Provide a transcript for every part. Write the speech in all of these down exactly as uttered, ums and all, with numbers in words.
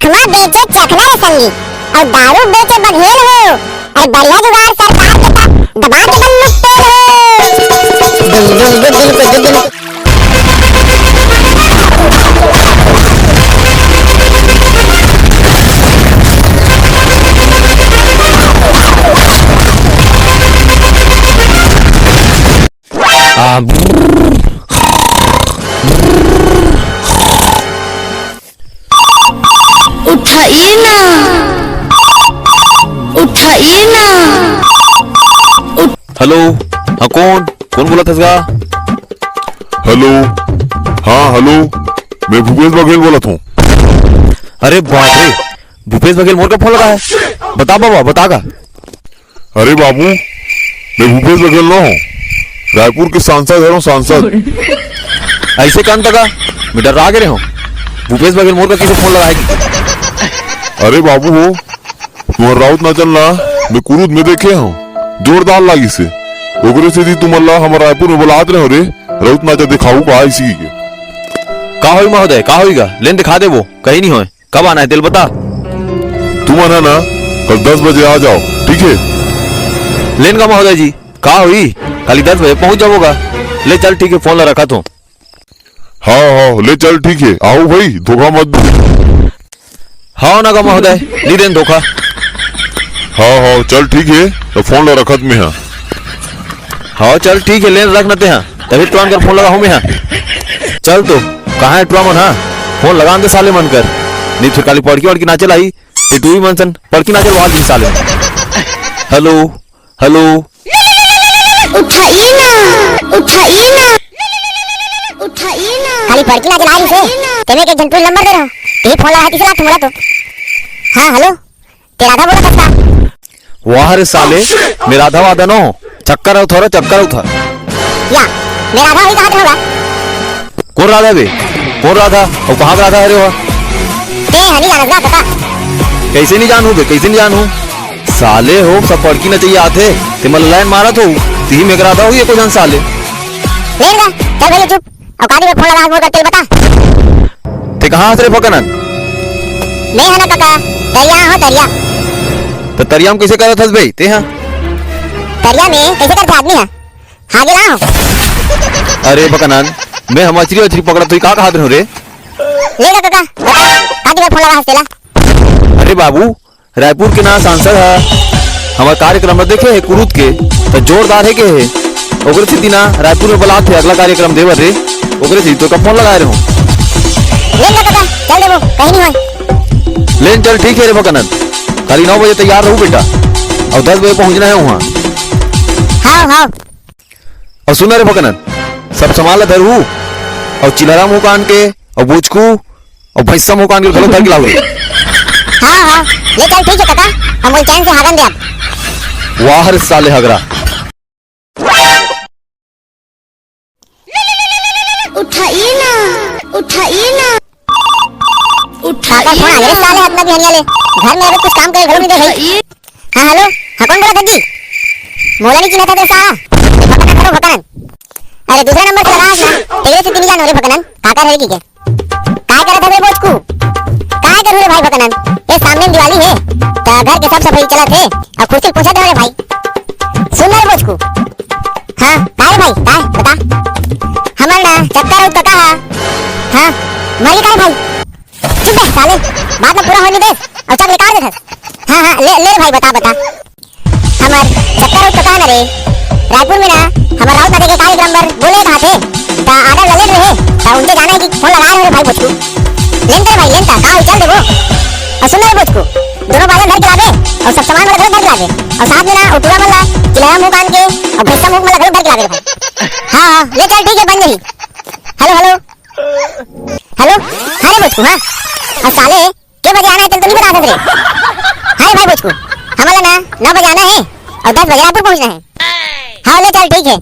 चखना बेचे चखना रे संगी, अउ दारू बेचे बघेल हो। अरे बढ़िया जुगाड़ सरकार के बा, दबा के बंदूक तेल हो। दुम दुम दुम दुम को दुम दुम। आ, उठाइए ना, उठाइए ना। हेलो, हाँ, कौन? कौन बोलत हस गा? हेलो, हाँ, हेलो, मैं भूपेश बघेल बोलत हूँ। अरे बाप रे, भूपेश बघेल मोर का फोन लगा है। बता बाबा, बता का? अरे बाबू, मैं भूपेश बघेल नो हूँ, रायपुर के सांसद हरव, सांसद। ऐसे कान तका, मैं डर्रा गे रेहेंव। भूपेश बघेल मोर का किसे फोन लगाए कि? अरे बाबू हो, तुम्हर राउत नाचन ला मैं कुरूद में देखे हूँ, जोरदार लागिस हे। ओकरे सेती तुमन ला हमर रायपुर में बलात रहेंव रे, राउत नाचा देखाहू का इसी के। का होई महोदय, का होई गा? लेन देखा देबो, कहीं नहीं होय। कब आना है तेल बता। तुमन ह ना, कल दस बजे आ जाओ, ठीक है? लेन गा महोदय जी, का होई? खाली दस बजे पहुंच जाबो गा। ले चल ठीक है, फोन ला रखत हूँ। हाँ, हाँ, ले चल ठीक है, आऊ भाई, धोखा मत दो। हाँ ना गा महोदय, नी देन धोखा। हाँ, हाँ, चल ठीक है, त फोन ला रखत में हा। हाँ, चल ठीक है, लेन रख न ते हा, तभी तुरंत कर फोन लगाहूँ में हा। चल तो, कहाँ है टुरा मन हा? फोन लगा दे साले मन कर, नहीं फिर काली पड़की वड़की नाचे लाई, टिटुई मन सन पड़की नाचे वाल दी साले। Hello, hello. उठाइए ना, उठाइए ना, उठाइए ना। खाली पड़की नाचे ला रही से, तेमे के एक झन टूरी नंबर दे रहा, ते फोन लगा तीसरा तुम्हारा तो। हाँ, हेलो। ते राधा बोलत हस का? वाह रे साले, मैं राधा वाधा नो हूँ। चक्कर आउथा रे, चक्कर आउथा। या, मैं राधा वही कहा होगा। कौन राधा बे? कौन राधा? अउ कहाँ का राधा हरे हो? ते हनी जानत ना पता। कैसे नहीं जानू बे, कैसे नहीं जानू? साले हो, सब पड़की नचैया आथे, ते मन लाइन मारत हो, तिही में एक राधा होही एको झन साले। लेन गा, चल भैया चुप। अउ काली में फोन लगा मोर कर तेल बता। ते कहाँ हस रे फकनन? मैं हना कका, तरिया हो तरिया। तो तरिया में कैसे करत हस बे, ते हाँ? तरिया में कैसे करथे आदमी हा? हागे ला हो। अरे फकनन, मैं हम मछरी वछरी पकड़त होई का कहत रहूं रे? ले गा कका, बता, काली में फोन लगा हस तेला। अरे बाबू, रायपुर के ना सांसद ह हमर कार्यक्रम ल देखे हे कुरूद के, त जोरदार हे के हे। ओकरे सेती ना रायपुर में बलात हे अगला कार्यक्रम देवर रे, ओकरे सेती तो का फोन लगाए रहूं। ले ना कका, चल देबो, कहीं नहीं होय। लेन चल ठीक है रे फकनन, खाली नौ बजे तैयार रहू बेटा, अउ दस बजे पहुंचना है वहाँ। हाँ, हाँ। अउ सुन रे फकनन, सब सामान ला धरहू, अउ चिलाराम मुकान के, अउ बोचकू, अउ भैंसा मुकान के घलो धर के लाहू रे। हाँ, हाँ, ले चल, ठीक है कका, हम बोल चैन से हागन दे अब। वाह रे साले हगरा। उठाइए ना, उठाइए ना। काकर फोन आ गया रे साले, अतना बिहनिया ले। घर में अभी कुछ काम करे घलो नहीं दे भाई। हाँ, हेलो। हाँ, कौन बोलत हे जी? मोला नहीं चिन्हत हे साला। भकनन करो, भकनन। अरे, दूसरा नंबर से लगा ना। तेरे से तीन जान हो रे भकनन। काकर हे की के? काय करत हे रे बोचकू? काय करू रे भाई भकनन? ये सामने में दिवाली हे। त घर के सब सफाई चलत हे। अब खुर्सी पोछत हे रे भाई। सुन ना रे बोचकू। हाँ, काय रे भाई? काय? बता। हमर ना चक्कर आउत कका हा। हाँ, मर गे काय भाई? चुप बे साले, बात ला पूरा होने दे, अउ चल निकाल दे। हाँ, हाँ, ले, ले रे भाई, बता, बता। हमर चक्कर आउत कका ना रे, रायपुर में ना, हमर राउत नाचे के कार्यक्रम बर बोले कहा थे, ता order ला लेन रहे, ता उनके जाना है कि फोन लगा रहे भाई बोचकू। लेन तेरे भाई, लेन ता, का होई, चल देबो। अउ सुन रे बोचकू, दोनों बाजा धर के लाबे, अउ सब सामान वाला धर के लाबे, अउ साथ में ना, अउ टूरा मन ला, चिलाराम मुकान के, अउ भैंसा मुख वाला धर के लाबे रे भाई। हाँ, हाँ, ले चल, ठीक है, बन जाही। Hello, hello. हेलो, हाँ रे बोचकू, हाँ। अउ साले, के बजे आना हे, तेला तो नहीं बता सकत रे। हाँ रे भाई बोचकू, हमला ना नौ बजे आना हे अउ दस बजे रायपुर पहुँचना हे। हाँ, ले चल, ठीक है।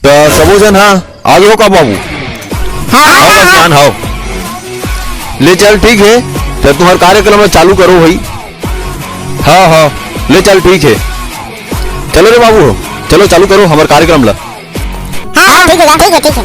त सबो झन, हाँ, आगे हो का बाबू? हाँ, हाँ, हाँ, हाँ। ले चल, ठीक है, त तुम्हर कार्यक्रम ला चालू करो भाई। हाँ, हाँ, ले चल, ठीक है। चलो रे बाबू हो, चलो चालू करो हमर कार्यक्रम ला। हाँ, हाँ, ठीक है, ठीक है, ठीक है।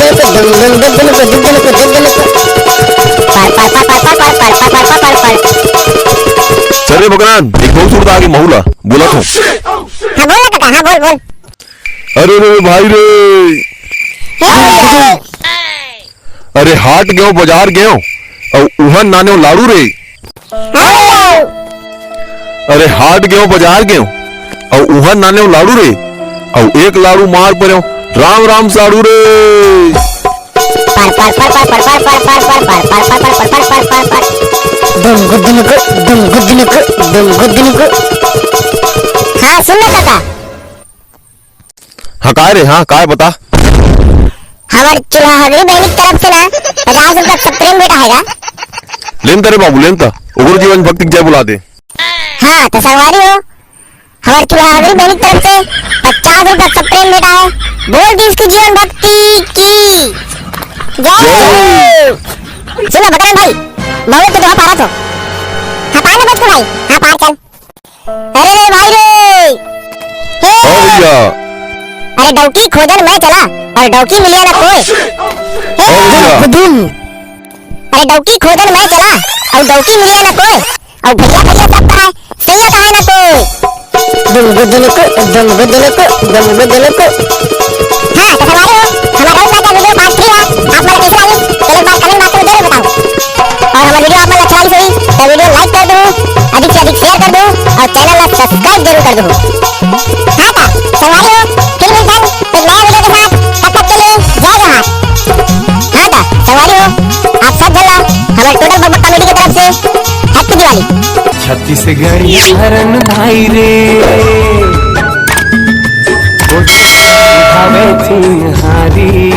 चल रे भगवान, एक बहुत सुरता आगे महूला बोला तो। हाँ, बोल ना काका, हाँ, बोल, बोल। अरे रे भाई रे, अरे हाट गेव, बाजार गेव, अउ उहन नानेव लाड़ू रे। अरे हाट गेव, बाजार गेव, अउ उहन नानेव लाड़ू रे, अउ एक लाड़ू मार परेव। राम राम साड़ू रे। पर पर पर पर पर पर पर पर पर पर पर पर पर पर पर पर। दुम गुद दुम गु, दुम गुद दुम गु, दुम गुद दुम गु। हाँ, सुन ना काका। हाँ, काय रे? हाँ, काय बता? हमर चूल्हा हगरी बहनी की तरफ से ना पचास रुपया का प्रेम भेंट आएगा। लेन तरे बाबू, लेन त। ओकरो जीवन भक्ति के जय बुला दे। हाँ, तो संगवारी हो, हमर चूल्हा हगरी बहनी की तरफ से पचास रुपया का प्रेम भेंट आए। बोल दी उसकी जीवन भक्ति की जय। जय। सुनो बकरन भाई, बहुत तो दोहा पारा थो। हाँ, पार ना बच को भाई। हाँ, पार चल। अरे रे भाई रे। ए! हाँ भैया। अरे डौकी खोजन मैं चला अउ डौकी मिलिया ना कोई। ए! हाँ भैया। गुदुम। अरे डौकी खोजन मैं चला अउ डौकी मिलिया ना कोई। अउ भैया भैया सब कहा है, सैया कहा है ना कोई। दुम गुदुम कु, दुम गुदुम कु, दुम गुदुम कु। हाँ, तो हमारे हो, हमारा हो जाता वीडियो अउ channel ला subscribe जरूर कर दो। हाँ ता, संगवारी हो, फिर मिलथन एक नया video के साथ। तब तक के लिए जय जोहार। हाँ ता, संगवारी हो, आप सब झन ला हमर टोटल बकबक comedy के तरफ से happy दिवाली। छत्तीसगढ़ी हरन भाई रे, उठावे चिन्हारी।